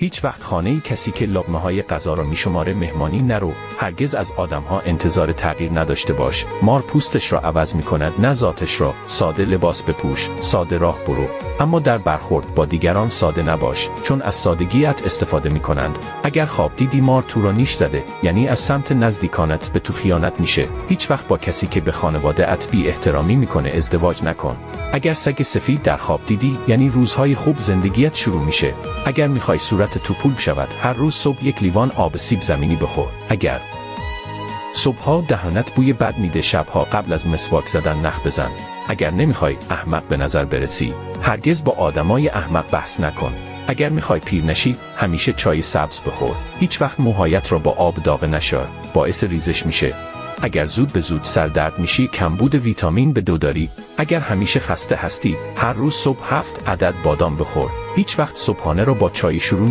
هیچ وقت خانه کسی که لقمه های غذا را میشماره مهمانی نرو. هرگز از آدمها انتظار تغییر نداشته باش. مار پوستش را عوض میکند نه ذاتش را. ساده لباس بپوش، ساده راه برو، اما در برخورد با دیگران ساده نباش، چون از سادگیت استفاده میکنند. اگر خواب دیدی مار تو را نیش زده، یعنی از سمت نزدیکانت به تو خیانت میشه. هیچ وقت با کسی که به خانواده ات بی احترامی میکنه ازدواج نکن. اگر سگ سفید در خواب دیدی، یعنی روزهای خوب زندگیت شروع میشه. اگر میخوای صورت تو پول شود، هر روز صبح یک لیوان آب سیب زمینی بخور. اگر صبحها دهانت بوی بد میده، شبها قبل از مسواک زدن نخ بزن. اگر نمیخوای احمق به نظر برسی، هرگز با آدمای احمق بحث نکن. اگر میخوای پیر نشی، همیشه چای سبز بخور. هیچ وقت موهایت را با آب داغ نشور، باعث ریزش میشه. اگر زود به زود سردرد میشی، کمبود ویتامین به دو داری. اگر همیشه خسته هستی، هر روز صبح 7 عدد بادام بخور. هیچ وقت صبحانه را با چای شروع